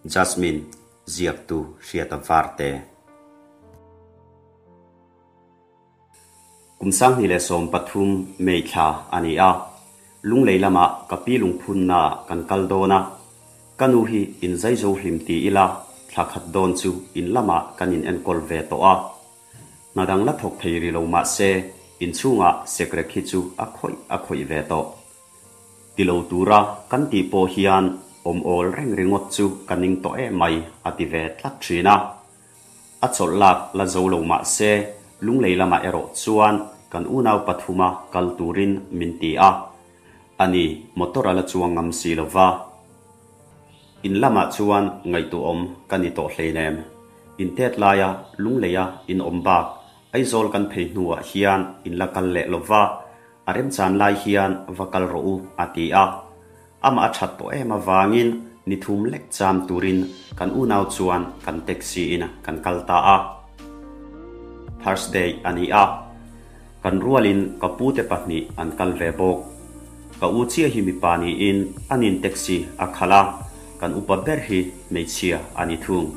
Jasmine, ziaktu Hriata Varte. Kum 2013 May thla a ni a, Lunglei lamah ka pi lungphunnaah kan kal dawn a, ka nu hi inzai zo hlim ti ila thla khat dawn chu in lamah kan in enkawl ve tawh a. Hna dang la thawk thei ri lo mah se inchhungah sekrek hi chu a khawih a khawih ve tawh. Ti lo tura kan tih pawh hian awm awl reng ringawt chu ka ning tawh em mai a ti ve tlat thin a. A chawlh lak la zo lo mah se Lunglei lamah erawh chuan kan unau pathuma kal turin min ti a. Ani motor a la chuang ngam si lo va. In lamah chuan ngaihtuahawm ka ni tawh hleinem. Intet laia Lungleia in awm bak Aizawl kan phei hnuah hian in la kal leh lo va, a remchan lai hian va kal rawh u a ti a. Amah a that tawh em avangin ni thum lek cham turin kan unau chuan kan taxi in kan kal ta a. Thursday a ni a, kan rualin ka pute pahnih an kal ve bawk. Ka u chiah hi mipa niin anin taxi a khalh a, kan upa ber hi hmeichhia a ni thung.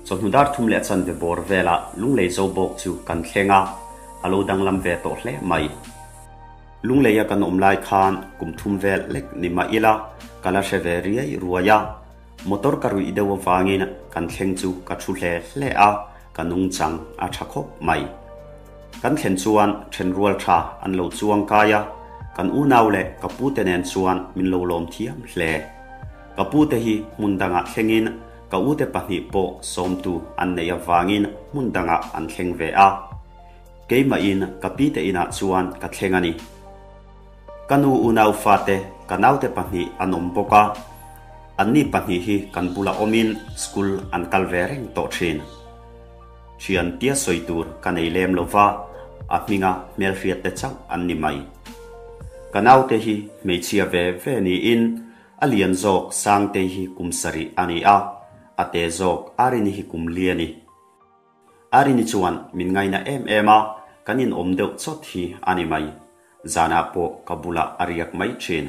Chawhnu dar thum leh chanve bawr velah Lunglei zo bawk chu kan thleng a, a lo danglam ve tawh hle mai. Lungleia kan awm lai khan kum thum vel lek ni mah ila ka la hre ve riai ruai a, motor ka ruih deuh avangin kan thleng chu ka thu hle hle a, ka nungchang a tha khawp mai. Kan thlen chuan thenrual tha an lo chuang kai a, kan unau leh ka pute nen chuan min lo lawm thiam hle. Ka pute hi hmun dangah thlengin ka ute pahnih pawh sawmtu an neih avangin hmun dangah an thleng ve a. Keimahin ka pite inah chuan ka thleng a ni. Ka nu unau fate ka naute pahnih an awm bawk a, anni pahnih hi kan bulah awmin school an kal ve reng tawh thin. Thian tia sawi tur ka nei lem lo va, a hminga hmelhriat te chauh an ni mai. Ka naute hi hmeichhia ve ve niin a lian zawk Sangtei hi kum sarih a ni a, a te zawk Arini hi kum li a ni. Arini chuan min ngaina em em a, kan inawm deuh chawt hi a ni mai. Zanah pawh ka bulah a riak mai thin.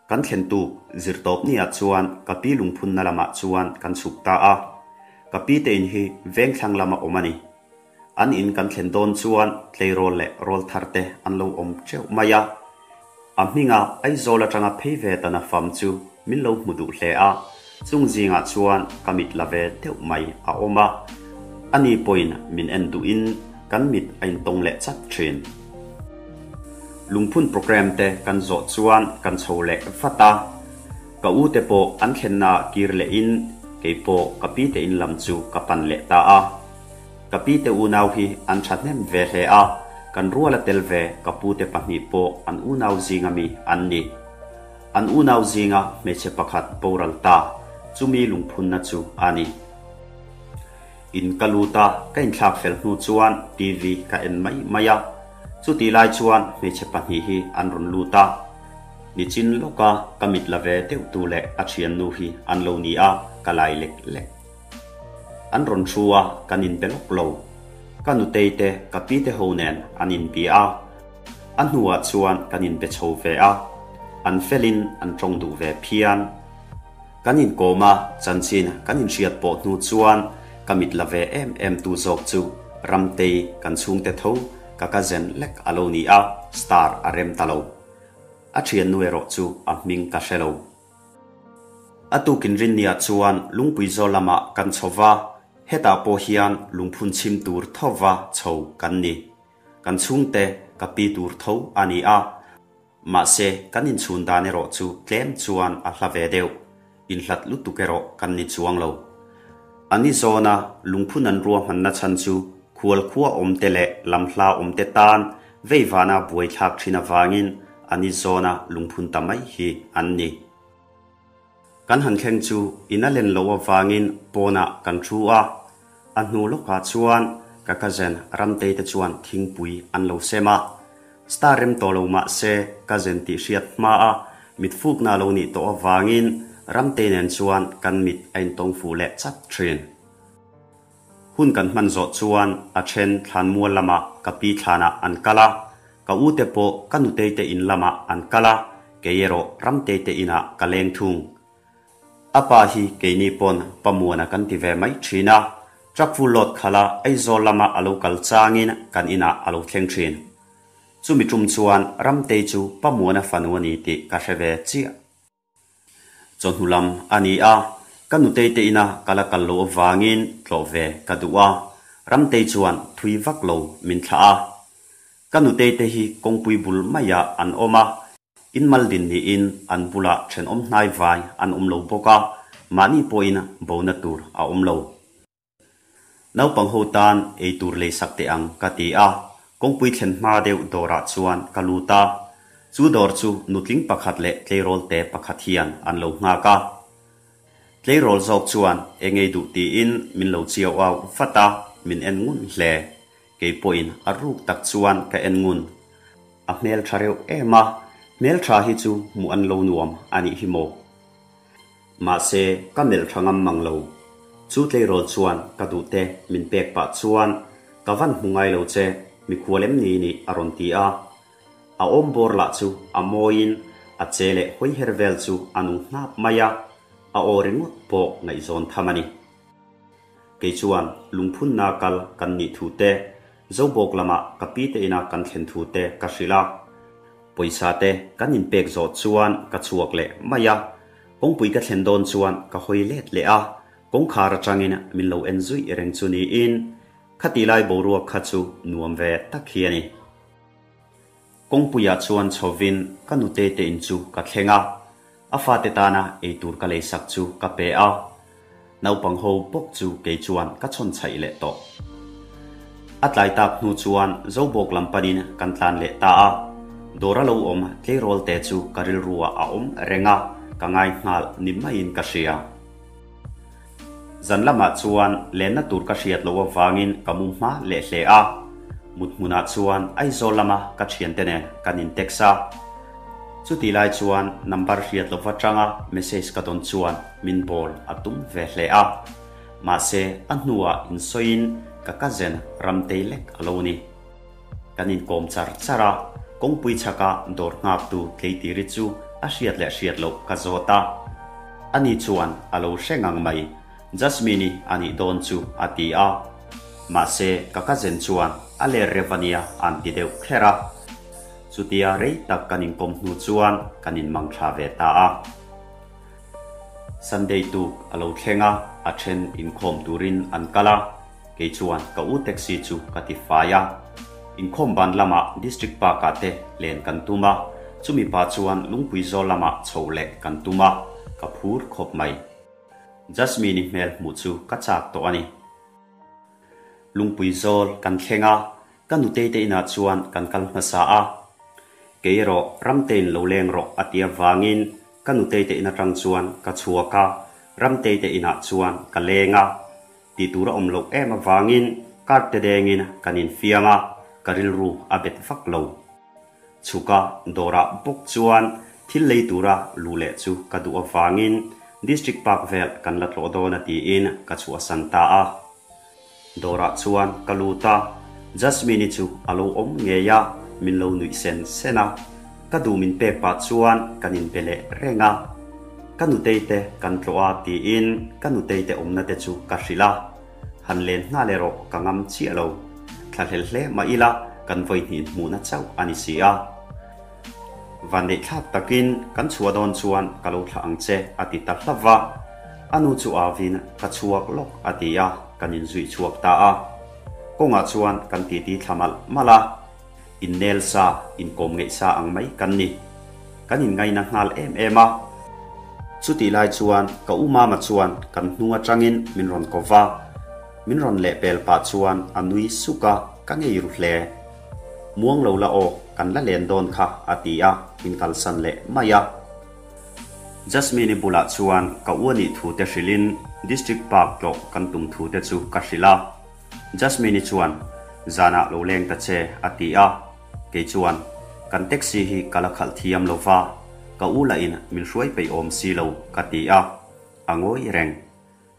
Kan thlen tuk zirtawp niah chuan ka pi lungphunna lamah chuan kan chhuk ta a. Ka pi te in hi vengthlang lama awm a ni. An in kan thlen dawn chuan tleirawl leh rawl thar te an lo awm teuh mai a. A hminga Aizawl atanga phei ve tana fam chu min lo hmu duh hle a, chung zingah chuan ka mit la ve deuh mai a awm a. Ani pawhin min en duhin kan mit a intawng leh chat thin. Lungphun programme te kan zawh chuan kan chho leh vat a, ka u te pawh an thlennaah kir lehin kei pawh ka pi te in lam chu ka pan leh ta a. Ka pi te unau hi an thahnem ve hle a, kan ruala tel ve ka pu te pahnih pawh an unau zinga mi an ni. An unau zinga hmeichhe pakhat boral ta, chumi lungphunna chu a ni. In ka lut a, ka inthlak fel hnu chuan TV ka en mai mai a. Chutih lai chuan hmeichhe pahnih hi an rawn lut a. Nichin lawka ka mit la ve deuh tu leh a thiannu hi an lo ni a, ka lai lek lek. An rawn thu a, kan inbe lawk lo. Ka nutei te, ka pi te ho nen an inbia a. A hnuah chuan kan inbe chho ve a. An felin an tawng duh ve phian. Kan inkawm a, chanchin kan inhriat pawh hnu chuan ka mit la ve em em tu zawk chu Ramtei kan chhungte tho ka cousin lek a lo ni a, star a rem ta lo. A thiannu erawh chu a hming ka hre lo. A tukin rinniah chuan Lungpui zawl lamah kan chho va, hetah pawh hian lungphun chhim tur thova chho kan ni. Kan chhungte ka pi tur tho a ni a. Mahse, kan inchhun dan erawh chu tlem chuan a hla ve deuh. Inhlat lutuk erawh kan ni chuang lo. A ni zawna lungphun an ruahmanna chhan chu khual khua awmte leh lam hla awmte tan veivana buaithlak thin avangin a ni zawna lungphun ta mai hi an ni. Kan han thleng chu in a len loh avangin pawnah kan thu a, a hnu lawkah chuan ka cousin Ramtei te chuan thingpui an lo sem a. Star rem tawh lo mah se cousin tih hriat hma a mit fukna a lo nih tawh avangin Ramtei nen chuan kan mit a intawng fuh leh chat thin. Hun kan hman zawh chuan a then thlanmual lamah ka pi thlanah an kal a, ka u te pawh ka nutei te in lamah an kal a, kei erawh Ramtei te inah ka leng thung. A pa hi keini pawn Pa Muana kan ti ve mai thin a, truck full load khala Aizawl lama a lo kal changin kan inah a lo thleng thin. Chumi tum chuan Ramtei chu Pa Muana fanu a ni tih ka hre ve chiah. Chawhnu lam a ni a, ka nutei te ina ka la kal loh avangin tlawh ve ka duh a, Ramtei chuan thui vak lo min thlah a. Ka nutei te hi kawngpui bul maiah an awm a, in mal din niin an bulah thenawm hnai vai an awm lo bawk a, mahni pawhin bona tur a awm lo. Naupang ho tan ei tur lei sak teh ang ka ti a, kawngpui thlen hma deuh dawrah chuan ka lut a. Chu dawr chu nutling pakhat leh tleirawl te pakhat hian an lo nghak a. Tleirawl zawk chuan eng ei duh tiin min lo chiau au vat a, min en ngun hle. Kei pawhin a ruk tak chuan ka en ngun. A hmeltha reuh em a, hmeltha hi chu hmuh an lo nuam a nih hi maw? Mahse, ka melh tha ngam mang lo. Chu tleirawl chuan ka duhte min pek pah chuan, Ka van hmu ngai lo che, mikhual em ni nih a rawn ti a. A awm bawr lah chu a mawiin a che leh hawi her vel chu a nung hnap mai a, a aw ringawt pawh ngaihzawn tham a ni. Kei chuan lungphunna kal kan nih thu te, Zobawk lamah ka pi te ina kan thlen thu te ka hrilh a. Pawisa te kan inpek zawh chuan ka chhuak leh mai a, kawngpui ka thlen dawn chuan ka hawi let leh a, kawngkhar atangin min lo en zui reng chu niin khati lai boruak kha chu nuam ve tak hi a ni. Kawngpuiah chuan chhovin ka nute te in chu ka thleng a, a fate tana eitur ka leisak chu ka pe a, naupang ho bawk chu kei chuan ka chhawn chhaih leh tawh. A tlai tak hnu chuan Zobawk lam panin kan tlan leh ta a, dawr a lo awm tleirawl te chu ka rilruah a awm reng a, ka ngai nghal ni maiin ka hria. Zan lamah chuan lenna tur ka hriat loh avangin ka mu hma leh hle a, mut hmunah chuan Aizawl lama ka thiante nen kan in text a. Chutih lai chuan number hriat loh atanga message ka dawn chuan min bawl a tum ve hle a. Mahse a hnuah insawiin ka cousin Ramtei lek a lo ni. Kan inkawm char char a, kawngpui chhaka dawr nghaktu Tleitiri chu a hriat leh hriat loh ka zawt a. Ani chuan a lo hre ngang mai, Jasmine-i a nih dawn chu a ti a. Mahse, ka cousin chuan a ler rev ania a'n ti deuh kher a. Chutia rei tak kan inkawm hnu chuan kan inmangthla ve ta a. Sunday tuk a lo thleng a, a then inkhawm turin an kal a. Kei chuan ka u taxi chu ka ti fai a, inkhawm ban lamah District Park ah te len kan tum a, chumi pa chuan Lungpui zawl lamah chho leh kan tum a, ka phur khawp mai. Jasmine-i hmel hmuh chu ka chak tawh a ni. Lungpui zawl kan thleng a, ka nutei te inah chuan kan kal hmasa a. Kei erawh Ramtein lo leng rawh a ti avangin ka nutei te in atang chuan ka chhuak a, Ramtei te inah chuan ka leng a. Tih tur a awm loh em avangin card te dengin kan infiam a, ka rilru a bet vak lo. Chhuka dawrah bawk chuan thil lei tura luh leh chu ka duh avangin District Park vel kan la tlawh dawn a tiin ka chhuahsan ta a. Dawrah chuan ka lut a, Jasmine-i chu a lo awm ngei a, min lo nuih sen sen a. Ka duh min pek pah chuan kan inbe leh reng a. Ka nutei te kan tlawh a tiin ka nutei te awmna te chu ka hrilh a. Han len nghal erawh ka ngam chiah lo. Thlahlel hle mah ila kan vawihnih hmuhna chauh a ni si a. Vanneih thlak takin kan chhuah dawn chuan ka lo thlah ang che a ti ta hlauh va. A nu chu avin ka chhuak lawk a ti a, kan inzuih chhuak ta a. Kawngah chuan kan titi thla malh malh a. Innel sa, inkawm ngeih sa ang mai kan ni. Kan inngaina nghal em em a. Chutih lai chuan ka u mama chuan kan hnung atangin min rawn ko va. Min rawn lehpel pah chuan a nui suk a, ka ngei ru hle. Muang lo la aw, kan la len dawn kha a ti a, min kalsan leh mai a. Jasmine-i bulah chuan ka u anih thu te hrilhin District Park tlawh kan tum thu te chu ka hrilh a. Jasmine-i chuan, Zanah lo leng ta che, a ti a. Kei chuan, Kan taxi hi ka la khalh thiam lo va, ka u lahin min hruai peih awm si lo, ka ti a. A ngawi reng.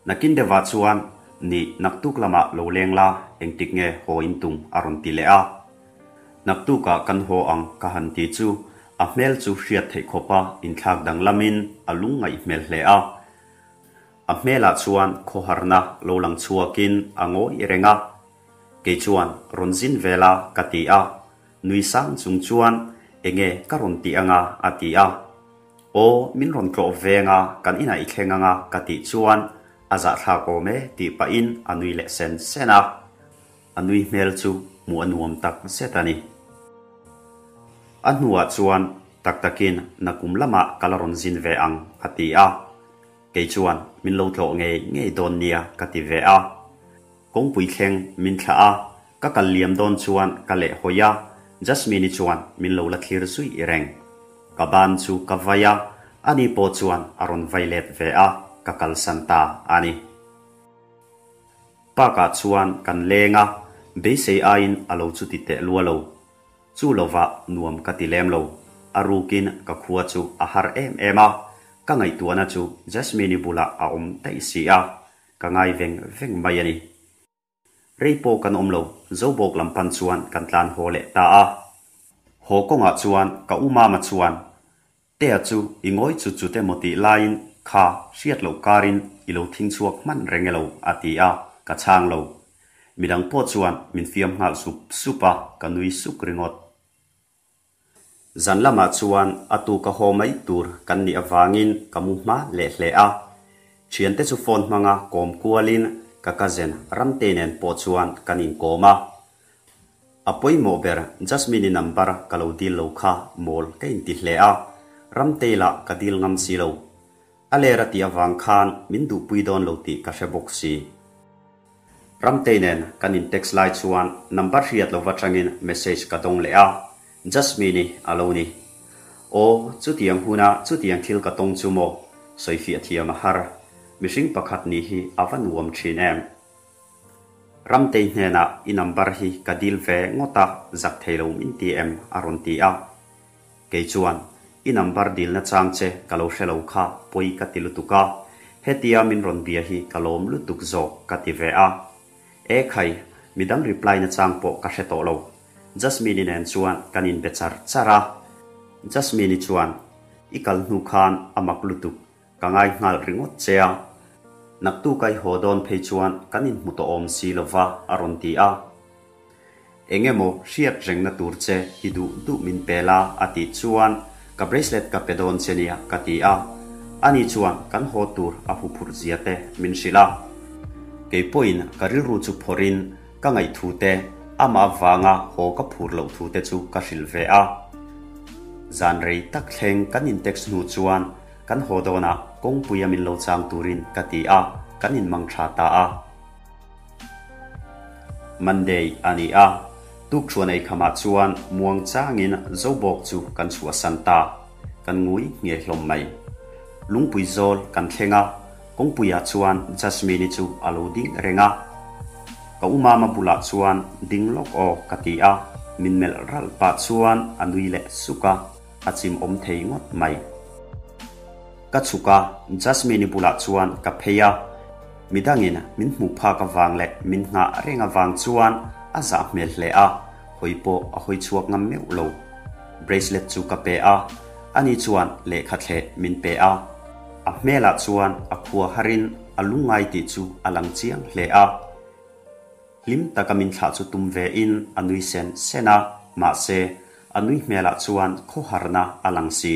Nakin deuhah chuan, Nih, naktuk lamah lo leng la, engtik nge haw in tum? a rawn ti leh a. Naktukah kan haw ang, ka han ti chu, a hmel chu hriat theih khawpa inthlak danglamin a lungngaih hmel hle a. A hmelah chuan khawharna lo lang chhuakin a ngawi reng a. Kei chuan rawn zin ve la ka ti a, nui sang chung chuan enge ka rawn tih anga a ti a. Aw min rawn tlawh veng a kan inah i thleng anga ka tih chuan a zahthlak awm e tih pahin a nui leh sen sen a. A nui hmel chu hmuh a nuam tak zet a ni. A hnuah chuan tak takin nakum lamah ka la rawn zin ve ang a ti a. Kei chuan min lo tlawh ngei ngei dawn nia ka ti ve a. Kawngpui thleng min thlah a, ka kal liam dawn chuan ka leh hawi a, Jasmine-i chuan min lo la thlir zui reng. Ka ban chu ka vai a, ani pawh chuan a rawn vai let ve a, ka kalsan ta a ni. Park-ah chuan kan leng a, beisei aiin a lo chuti teh lua lo. Chu lovah nuam ka ti lem lo. A rukin ka khua chu a har em em a, ka ngaihtuahna chu Jasmine-i bulah a awm daih si a, ka ngai veng veng mai a ni. Rei pawh kan awm lo, Zobawk lam pan chuan kan tlan haw leh ta a. Haw kawngah chuan ka u Mama chuan, Tea chu i ngawi chu chute maw tih laiin kha hriat loh karin i lo thing chhuak hman reng e lo a ti a, ka chhang lo. Midang pawh chuan min fiam nghal sup sup a, ka nui suk ringawt. Zan lamah chuan a tu ka haw mai tur kan nih avangin ka mu hma leh hle a. Thiante chu phone hmanga kawm kualin ka cousin Ramtei nen pawh chuan kan inkawm a. A pawimawh ber Jasmine-i number ka lo dil lo kha mawl ka inti hle a, Ramtei lah ka dil ngam si lo. A ler a tih avang khan min duhpui dawn lo tih ka hre bawk si. Ramtei nen kan in text lai chuan number hriat lova tangin message ka dawng leh a, Jasmine-i a lo ni. Aw, chutiang huna chutiang thil ka tawng chu maw? Sawifiah thiam a har. Mihring pakhat nih hi a va nuam thin em? Ramtei hnenah i number hi ka dil ve ngawt a, zak thei lo min ti em? a rawn ti a. Kei chuan, I number dilna chang che ka lo hre lo kha pawi ka ti lutuk a, hetia min rawn bia hi ka lawm lutuk zawk ka ti ve a. E khai, midang reply na chang pawh ka hre tawh lo. Jasmine-i nen chuan kan inbe char char a. Jasmine-i chuan, I kal hnu khan a mak lutuk, ka ngai nghal ringawt che a. Naktuk a i haw dawn phei chuan kan inhmu tawh awm si lova a rawn ti a. Eng emaw hriat rengna tur che i duh duh min pe la a tih chuan ka bracelet ka pe dawn che nia ka ti a. Ani chuan kan haw tur a huphurh zia te min hrilh a. Kei pawhin ka rilru chu phawrhin ka ngaihthu te, amah avanga haw ka phur loh thu te chu ka hrilh ve a. Zan rei tak thleng kan in text hnu chuan kan haw dawnah kawngpuia min lo chang turin ka ti a, kan inmang tha ta a. Monday a ni a, tukṭhuan ei khamah chuan muang changin Zobawk chu kan chhuahsan ta, kan ngui nge hlawm mai. Lungpui zawl kan thleng a, kawngpuiah chuan Jasmine-i chu a lo ding reng a. Ka u mama bulah chuan ding lawk aw ka ti a, min melh ralh pah chuan a nui leh suk a, a chim awm thei ngawt mai. Ka chhuk a, Jasmine-i bulah chuan ka phei a, midangin min hmuh phak avang leh min nghah reng avang chuan a zah hmel hle a, hawi pawh a hawi chhuak ngam meuh lo. Bracelet chu ka pe a, ani chuan lehkha thleh min pe a. A hmelah chuan a khua harin a lungngai tih chu a lang chiang hle a. Hlim taka min thlah chu tum ve in a nui sen sen a, mahse a nui hmelah chuan khawharna a lang si.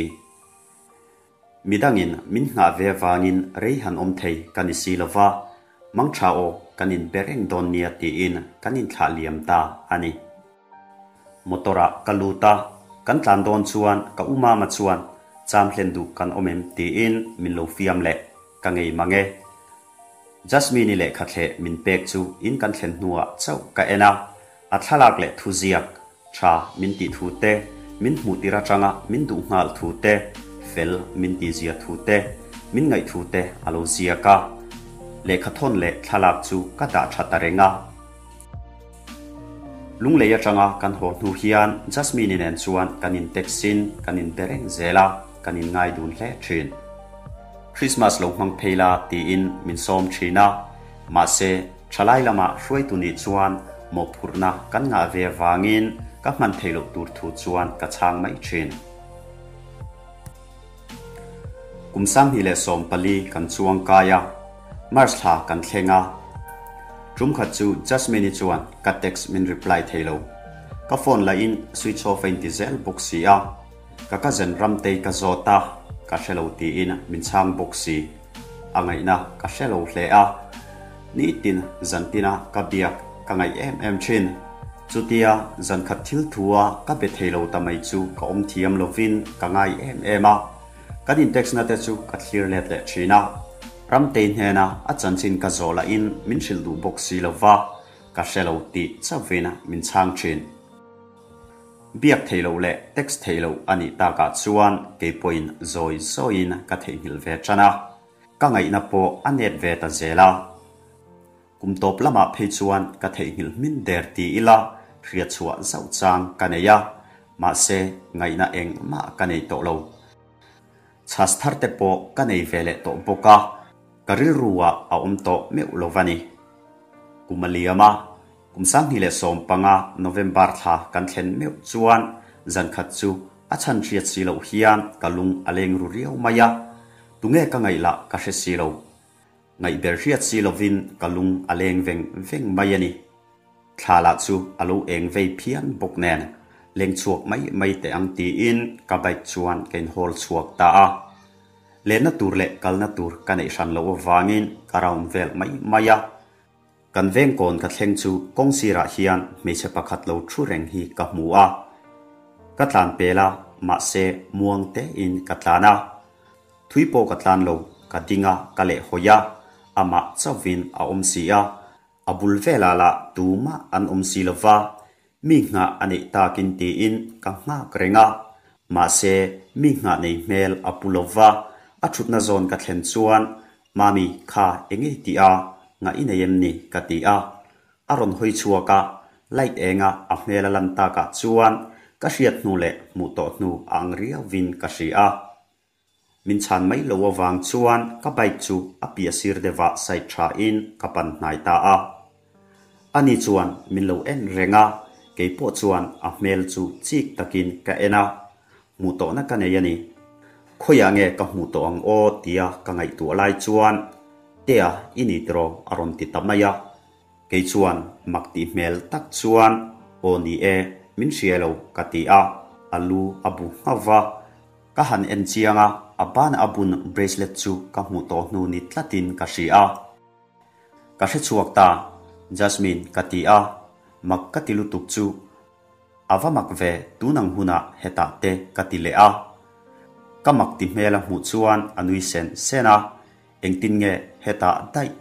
Midangin min nghah ve avangin rei han awm thei ka ni si lo va, mangtha aw kan inbe reng dawn nia tiin kan inthlah liam ta a ni. Motor ah ka lut a, kan tlan dawn chuan ka u mama chuan cham hlen duh kan awm em tiin min lo fiam leh, ka ngei mang e. Jasmine-i lehkha thleh min pek chu in kan thlen hnuah chauh ka en a, a thlalak leh thuziak tha min tih thu te, min hmuh tir atanga min duh nghal thu te, fel min tih zia thu te, min ngaih thu te a lo ziak a. Lehkha thawn leh thlalak chu ka dah tha ta reng a. Lunglei atanga kan haw hnu hian Jasmine-i nen chuan kan in text in kan in be reng zel a, kan in ngai dun hle thin. Christmas lo hmang phei la tiin min sawm thin a, mahse thalai lamah hruaitu nih chuan mawhphurhna kan ngah ve avangin ka hman thei loh tur thu chuan ka chhang mai thin. Kum 2014 kan chuang kai a. March thla kan thleng a, tum khat chu Jasmine-i chuan ka text min reply thei lo. Ka phone lahin switch off a inti zel bawk si a, ka cousin Ramtei ka zawt a, ka hre lo tiin min chhang bawk si. A ngaihna ka hre lo hle a, nitin zantina ka biak ka ngaih em em thin. Chutia zankhat thil thua ka be thei lo ta mai chu ka awm thiam lovin ka ngai em em a. Kan in-text na te chu ka thlir let leh thin a. Ramtei hnena a chanchin ka zawh lahin min hrilh duh bawk si lo va, ka hre lo tih chauhin min chhang thin. Biak theih loh leh text theih loh a nih takah chuan kei pawhin zawi zawiin ka theihnghilh ve tan a, ka ngaihna pawh a net ve ta zel a. Kum tawp lamah phei chuan ka theihnghilh hmin der ti ila hriat chhuah zauh chang ka nei a, mahse ngaihna engmah ka nei tawh lo. Chhas thar te pawh ka nei ve leh tawh bawk a, ka rilru ah a awm tawh meuh lo va ni. Kum a liam a, kum 2015 November thla kan thlen meuh chuan zan khat chu a chhan hriat si loh hian ka lung a leng ru riau mai a, tunge ka ngaih lah ka hre si lo. Ngaihber hriat si lovin ka lung a leng veng veng mai a ni. Thla lah chu a lo eng vei phian bawk nen, leng chhuak mai mai teh ang tiin ka bike chuan ka inhawl chhuak ta a. Lenna tur leh kalna tur ka neih hran loh avangin ka round vel mai mai a. Kan vengkawn ka thleng chu kawng sirah hian hmeichhe pakhat lo thu reng hi ka hmu a. Ka tlan pel a, mahse muang tein ka tlan a. Thui pawh ka tlan lo, ka ding a, ka leh hawi a, amah chauhin a awm si a, a bul velah lah tumah an awm si lo va, mi nghah a neih takin tiin ka nghak reng a, mahse mi nghah nei hmel a pu lo va, a thutna zawn ka thlen chuan, Mami, kha eng ei tih a, ngah i nei em ni? ka ti a, a rawn hawi chhuak a, light enga a hmel a lan takah chuan ka hriat hnu leh hmuh tawh hnu a ang riauvin ka hria. Min chhan mai lo avang chuan ka bike chu a piah sir deuhah side tha in ka pan hnai ta a. Ani chuan min lo en reng a, kei pawh chuan a hmel chu chik takin ka en a, hmuh tawhna ka nei a ni. Khawiah nge ka hmuh tawh ang aw tia ka ngaihtuah lai chuan Tea i ni tiraw a rawn ti ta mai a. Kei chuan mak tih hmel tak chuan, Aw ni e, min hria lo, ka ti a, a lu a bu nghauh va. Ka han en chiang a, a bana a bun bracelet chu ka hmuh tawh hnu ni tlatin ka hria a. Ka hre chhuak ta, Jasmine, ka ti a, mak ka ti lutuk chu. A va mak ve, tun ang hunah hetah te ka ti leh a. Ka mak ti hmel a hmuh chuan a nui sen sen a, Engtin nge hetah daih?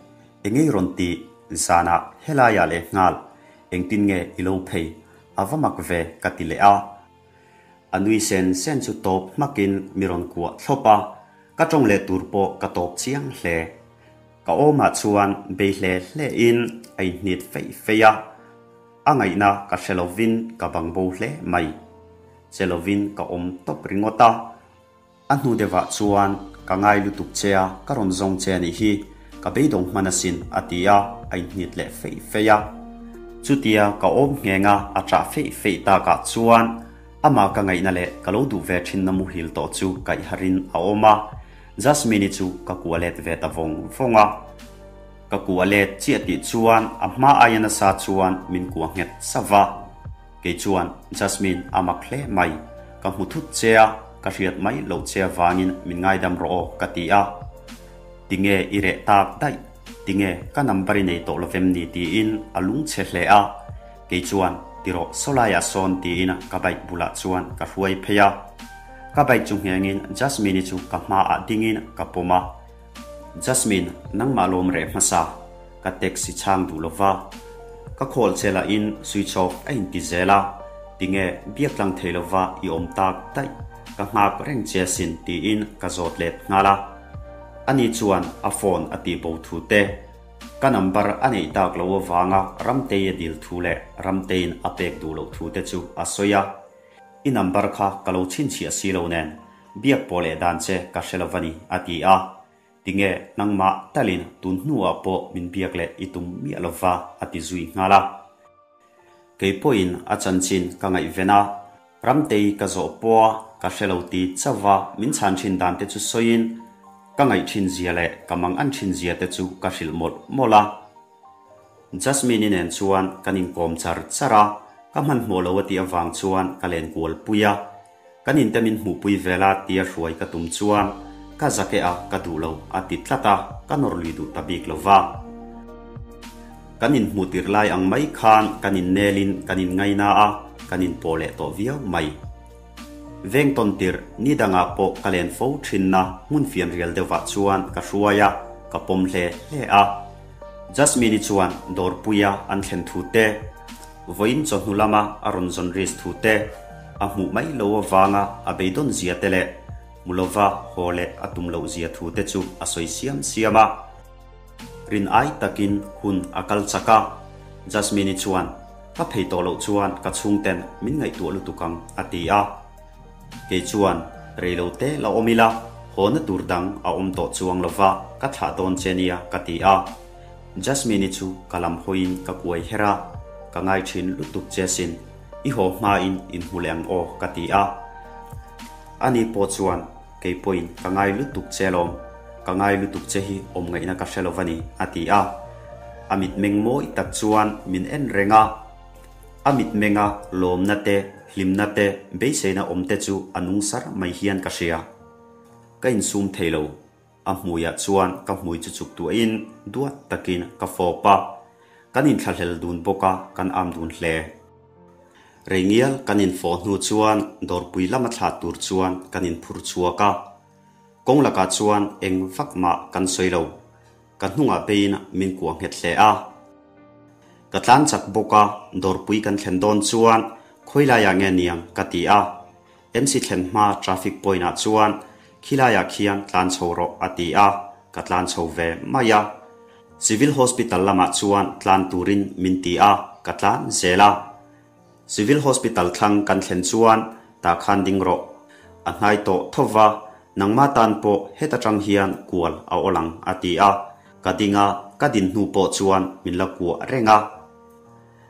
Engei rawn ti zanah helaiah leh nghal engtin nge i lo phei? A va mak ve ka ti leh a. A nui sen sen chu tawp hmakin mi rawn kuah thlawp a, ka tawng leh tur pawh ka tawp chiang hle. Ka awmah chuan bei hle hle in a inhnit feih feih a, a ngaihna ka hre lovin ka bang bo hle mai. Che lovin ka awm tawp ringawt a. A hnu deuhah chuan, Ka ngai lutuk che a, ka rawn zawng che a nih hi, ka beidawng hman asin, a ti a, a inhnit leh feih feih a. Chutia ka awm ngheng a, a ṭah feih feih takah chuan amah ka ngaihna leh ka lo duh ve ṭhinna muhil tawh chu kaihharin a awm a, Jasmine-i chu ka kuah let ve ta vawng vawng a. Ka kuah let chiah tih chuan a hma aia nasa chuan min kuah nghet sauh va. Kei chuan, Jasmine, a mak hle mai. Ka hmu thut che a, ka hriat mai loh che avangin min ngaidam rawh aw, ka ti a. Tinge i reh tak daih? Tinge ka number i nei tawh lovem ni? tiin a lung chhe hle a. Kei chuan, Ti rawh, sawlaiah sawn tiin ka bike bulah chuan ka hruai phei a. Ka bike chu nghengin Jasmine-i chu ka hmaah dingin ka pawm a. Jasmine, nangmah lawm reh hmasa, ka taxi chhang duh lova, ka call che lahin switch off a inti zel a, tinge biak tlang thei lova i awm tak daih, ka nghak reng che asin tiin ka zawt let nghal a. Ani chuan a phone a tih bo thu te, ka number a neih tak lo avanga Ramtei a dil thu leh Ramteiin a pek duh loh thu te chu a sawi a. I number kha ka lo chhinchhiah si lo nen, biak pawh leh dan che ka hre lo va ni, a ti a. Tinge nangmah talin tun hnuah pawh min biak leh i tum miah lo va, a ti zui nghal a. Kei pawhin a chanchin ka ngaihven a, Ramtei ka zawh pawha ka hre lo ti chauh va min chhan thin dan te chu sawiin Ka ngaih thin zia leh ka mang an thin zia te chu ka hrilh mawlh mawlh a. Jasmine-i nen chuan kan inkawm char char a, ka hmanhmawh lo a tih avang chuan ka len kual pui a. Kan inte min hmuhpui vel a tia hruai ka tum chuan ka zake a ka duh lo a ti tlat a, ka nawr lui duh ta bik lo va. Kan inhmuh tirh lai ang mai khan kan innelin kan inngaina a, kan inpawh leh tawh viau mai. Veng tawn tirh ni dangah pawh ka len fo thinna hmun fianrial deuhvah chuan ka hruai a, ka pawm hle hle a. Jasmine-i chuan dawrpuia an thlen thu te, vawiin chawhnu lama a rawn zawn risk thu te, a hmuh mai lo avanga a beidawn zia te leh hmu lova haw leh a tum loh zia thu te chu a sawi siam siam a. Rin ai takin hun a kal chak a, Jasmine-i chuan, Ka phei tawh loh chuan ka chhungten min ngaihtuah lutuk ang, a ti a. Kei chuan, Rei lo te la awm ila, hawna tur dang a awm tawh chuang lo va, ka thlah dawn che nia, ka ti a. Jasmine-i chu ka lam hawiin ka kuai her a, Ka ngai thin lutuk che sin, i haw hmain inhmu leh ang aw, ka ti a. Ani pawh chuan, Kei pawhin ka ngai lutuk che alawm, ka ngai lutuk che hi awm ngaihna ka hre lo va ni, a ti a. A mitmeng mawi tak chuan min en reng a. A mitmenga lawmna te, hlimna te, beiseina awm te chu a nung sar mai hian ka hria. Ka insum thei lo. A hmuiah chuan ka hmui chu chuk tuahin duat takin ka fawp a. Kan inthlahlel dun bawk a, kan am dun hle. Rei ngial kan infawh hnu chuan dawrpui lama thlah tur chuan kan inphur chhuak a. Kawng lakah chuan eng vak mah kan sawi lo. Ka hnungah peiin min kuah nghet hle a. Ka tlan chak bawk a, dawrpui kan thlen dawn chuan khawilaiah nge niang ka ti a. MC thlen hma traffic point ah chuan khilaiah khian tlan chho rawh a ti a, ka tlan chho ve mai a. Civil Hospital lamah chuan tlan turin min ti a, ka tlan zel a. Civil Hospital thlang kan thlen chuan tah khan ding rawh. A hnai tawh tho va, nangmah tan pawh heta tang hian kual a awl ang a ti a. Ka ding a, ka din hnu pawh chuan min la kuah reng a.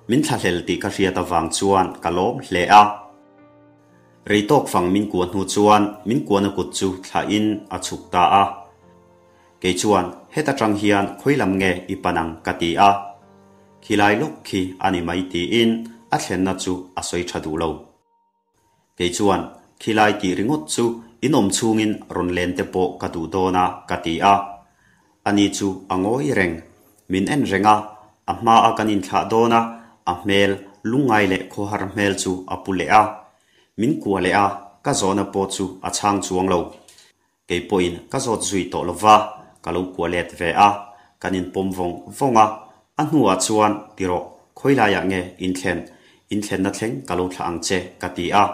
Min thlahlel tih ka hriat avang chuan ka lawm hle a. Rei tawk fang min kuah hnu chuan min kuahna kut chu thlahin a chhuk ta a. Kei chuan, Heta tang hian khawi lam nge i pan ang? ka ti a. Khilai lawk khi a ni mai tiin a thlenna chu a sawi tha duh lo. Kei chuan, Khilai tih ringawt chu in awm chhungin rawn len te pawh ka duh dawn a, ka ti a. Ani chu a ngawi reng. Min en reng a, a hmaa kan inthlah dawn a, a hmel lungngai leh khawhar hmel chu a pu leh a. Min kuah leh a, ka zawhna pawh chu a chhang chuang lo. Kei pawhin ka zawt zui tawh lo va, ka lo kuah let ve a, kan inpawm vawng vawng a. A hnuah chuan, Ti rawh, khawi laiah nge inthlen? Inthlenna thleng ka lo thlah ang che, ka ti a.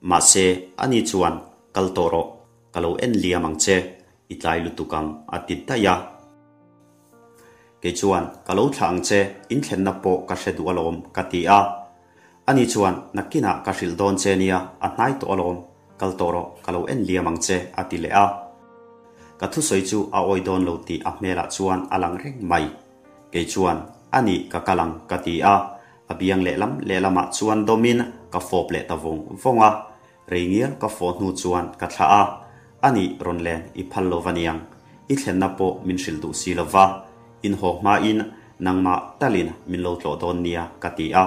Mahse, ani chuan, Kal tawh rawh, ka lo en liam ang che, i tlai lutuk ang, a ti daih a. Kei chuan, Ka lo thlah ang che, inthlenna pawh ka hre duh alawm, ka ti a. Ani chuan, Nakinah ka hrilh dawn che nia, a hnai tawh alawm, kal tawh rawh, ka lo en liam ang che, a ti leh a. Ka thusawi chu a awi dawn lo tih a hmelah chuan a lang reng mai. Kei chuan, A nih, ka kal ang, ka ti a. A biang lehlam lehlamah chuan dawmin ka fawp leh ta vawng vawng a. Rei ngial ka fawh hnu chuan ka thlah a, A nih, rawn len, i phal lo va niang. I thlenna pawh min hrilh duh si lo va. Inhaw hmain nangmah talin min lo tlawh dawn nia, ka ti a.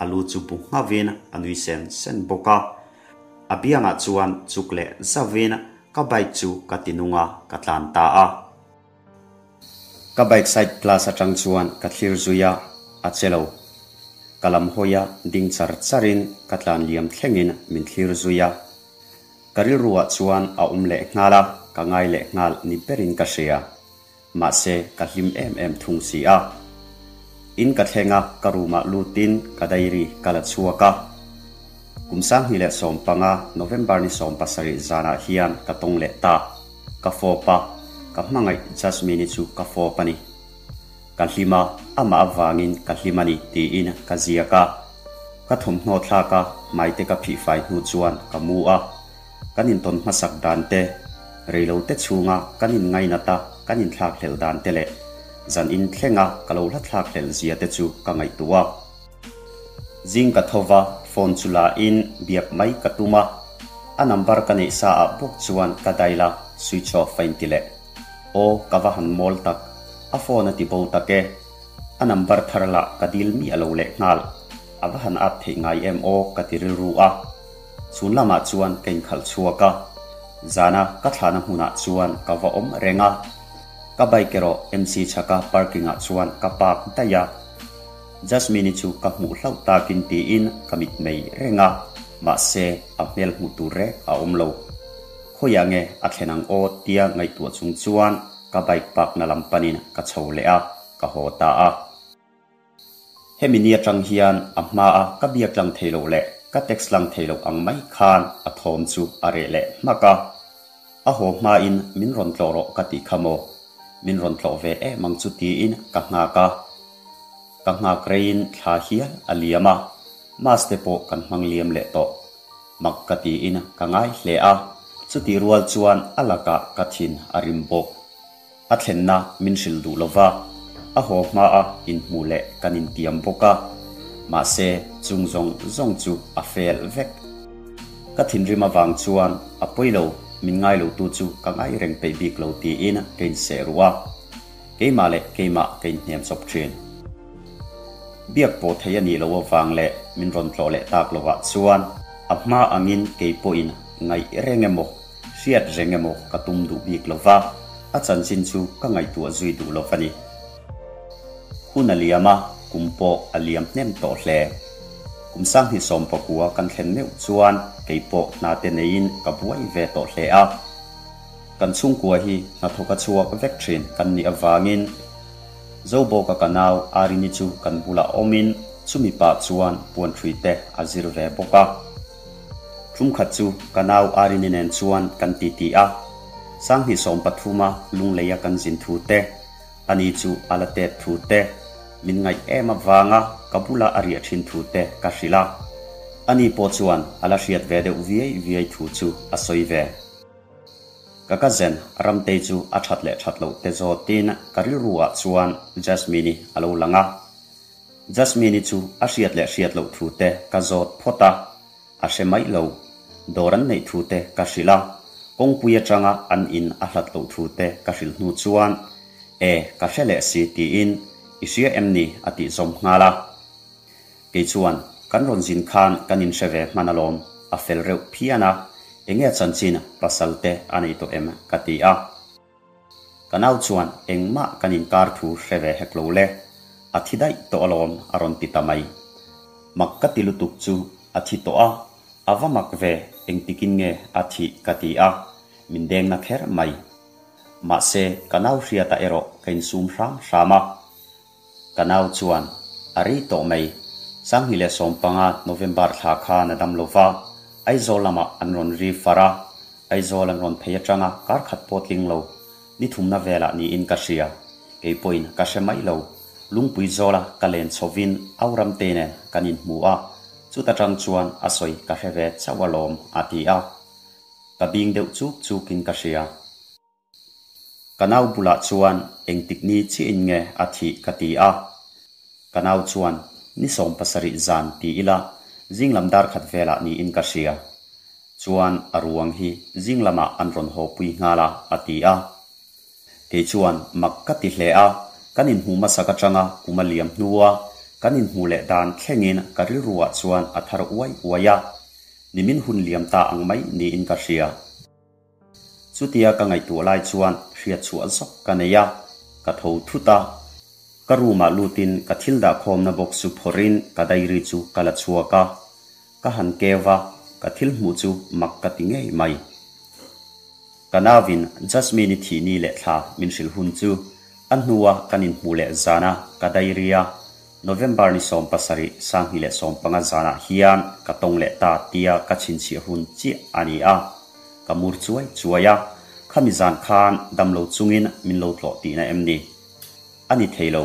A lu chu bu nghavin a nui sen sen bawk a. A biangah chuan chuk leh zauhin ka bike chu ka ti nung a, ka tlan ta a. Ka bike side glass atang chuan ka thlir zui a, a che lo. Ka lam hawi a, ding char charin ka tlan liam thlengin min thlir zui a. Ka rilruah chuan a awm leh nghal a, ka ngai leh nghal ni berin ka hria. Mahse, ka hlim em em thung si a. In ka thleng a, ka room ah lutin ka diary ka la chhuak a. Kum 2015 November ni 17 zanah hian ka tawng leh ta. Ka fawp a, ka hmangaih Jasmine-i chu ka fawp a ni. Ka hlim a, amah avangin ka hlim a ni tiin ka ziak a. Ka thawmhnaw thlak a, hmaite ka phihfai hnu chuan ka mu a. Kan intawn hmasak dan te, reilote chhunga kan inngainat a, kan inthlak hlelh dan te leh zan inthlenga ka lo hla thlak hlelh zia te chu ka ngaihtuah a. Zing ka tho va, phone chu la in biak mai ka tum a. A number ka neih sa ah bawk chuan ka dial a, switch off a inti leh. Aw ka va han mawl tak, a phone a ti bo tak e. A number thar lah ka dil miah lo leh nghal. A va han at theih ngai em aw ka ti rilru a. Chhun lamah chuan ka inkhalh chhuak a. Zana ka thlahna hmunah chuan ka va awm reng a. Ka bike erawh MC chhaka parking ah chuan ka park daih a. Jasmine-i chu ka hmuh hlauh takin tiin ka mitmei reng a, mahse a hmel hmuh tur rek a awm lo. Khawiah nge a thlen ang aw tia ngaihtuah chung chuan ka bike park na lam panin ka chho leh a, ka haw ta a. Hemi ni atang hian a hmaa ka biak lang thei loh leh ka text lang thei loh ang mai khan a thawm chu a reh leh hmak a. A haw hmain min rawn tlawh rawh ka tih kha maw? Min rawn tlawh ve em ang chu tiin ka nghak a. Ka nghak reiin thla hial a liam a, Mass te pawh kan hmang liam leh tawh. Mak ka tiin ka ngai hle a, chutih rual chuan a lakah ka thin a rim bawk. A thlenna min hrilh duh lova, a haw hmaa inhmuh leh kan intiam bawk a, mahse chung zawng zawng chu a fail vek. Ka thinrim avang chuan a pawi lo, min ngai lotu chu ka ngai reng peih bik lo tiin ka inseh ruh a, keimah leh keimah ka inhnem chawp thin. Biak pawh thei a nih loh avang leh min rawn tlawh leh tak lovah chuan a hma angin kei pawhin ngaih reng emaw Hriat reng emaw ka tum duh bik lo va, a chanchin chu ka ngaihtuah zui duh lo va ni. Hun a liam a, kum pawh a liam hnem tawh hle. Kum sanghnih sawmpakua kan thlen meuh chuan kei pawh hna te neiin ka buai ve tawh hle a. Kan chhungkua hi hnathawk a chhuak vek thin kan nih avangin Zobawka ka nau Arini chu kan bulah awmin chumi pah chuan puanṭhui te a zir ve bawk a. Ṭumkhat chu ka nau Arini nen chuan kan titi a, Sanghnih 13 a Lungleia kan zin thu te, ani chu a la tet thu te, min ngaih em avanga ka bula a riah ṭhin thu te ka hrilh a. Ani pawh chuan a la hriat ve deuh viai viai thu chu a sawi ve. Ka cousin Ramtei chu a ṭhat leh ṭhat loh te zawtin ka rilru ah chuan Jasmine-i a lo lang a. Jasmine-i chu a hriat leh hriat loh thu te ka zawt phawt a, a hre maih lo. Dawr an neih thu te ka hrilh a, kawngpui atanga an in a hlat loh thu te ka hrilh hnu chuan, E, ka hre leh si tiin, I hria em ni? a tih zawm nghal a. Kei chuan, Kan rawn zin khan kan inhre ve hman alawm, a fel reuh phian a, enge a chanchin pasal te a nei tawh em? ka ti a. Ka nau chuan engmah kan inkar thu hre ve hek lo le, a thi daih tawh alawm a rawn ti ta mai. Mak ka ti lutuk chu a thi tawh a, a va mak ve engtikin nge a thih ka ti a, min deng na kher mai. Mahse ka nau hriata erawh ka insum hram hram a. Ka nau chuan a rei tawh mai. 2015 November thla khan a dam lova, Aizawl lamah an rawn ri far a, Aizawl an rawn phei atanga kar khat pawh tling lo, ni thumna velah niin ka hria. Kei pawhin ka hre mai lo. Lungpui zawla ka len chhovin Auramte nen kan inhmu a, chuta tang chuan a sawi ka hre ve chauh alawm, a ti a. Ka bing deuh chuk chukin ka hria. Ka nau bulah chuan engtik ni chiahin nge a thih ka ti a. Ka nau chuan ni 70 zan ti ila zinglam dar khat velah niin ka hria. Chuan a ruang hi zinglamah an rawn haw pui nghal a, a ti a. Kei chuan mak ka ti hle a, kan inhmuh hmasak atanga kum a liam hnua kan inhmuh leh dan thlengin ka rilruah chuan a thar uai uai a, nimin hun liam ta ang mai niin ka hria. Chutia ka ngaihtuah lai chuan hriat chhuah zawk ka nei a, ka tho thut a. Ka room ah lutin ka thil dahkhawmna box chu phawrhin ka diary chu ka la chhuak a. Ka han keu a, ka thil hmuh chu mak ka ti ngei mai. Ka nauvin Jasmine-i thih ni leh thla min hrilh hun chu a hnua kan inhmuh leh zana ka diary a November ni 17 2015 zanah hian ka tawng leh ta tia ka chhinchhiah hun chiah a ni a. Ka mur chuai chuai a, khami zan khan damlo chungin min lo tlawh tihna em ni? A ni thei lo.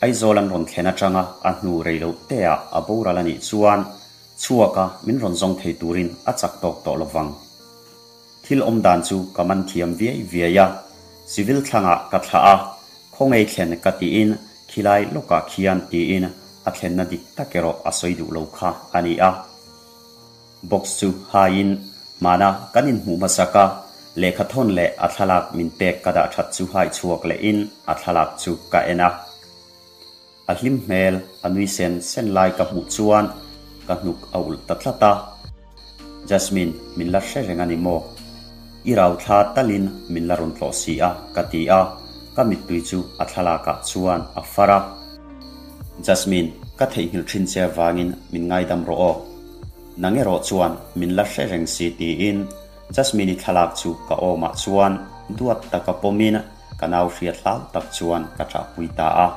Aizawl an rawn thlen atanga a hnu rei loh teah a boral a nih chuan chhuaka min rawn zawng thei turin a chak tawk tawh lovang. Thil awm dan chu ka man thiam viai viai a, civil thlangah ka thlah a, khawngei thlen ka tiin khilai lawkah khian tiin a thlenna dik tak erawh a sawi duh lo kha a ni a. Box chu haiin hmana kan inhmuh hmasak a, Lehkhathawn leh a thlalak min pek ka dah that chu hai chhuak lehin a thlalak chu ka en a. A hlim hmel, a nui sen sen lai ka hmuh chuan ka hnuk a ulh ta tlat a. Jasmine, min la hre reng a ni maw? I rau thla talin min la rawn tlawh si a, ka ti a, ka mittui chu a thlalakah chuan a far a. Jasmine, ka theihnghilh thin che avangin min ngaidam rawh aw. Nang erawh chuan min la hre reng si tiin Jasmine-i thlalak chu ka awmah chuan duat taka pawmin ka nau hriat hlau tak chuan ka ṭahpui ta a.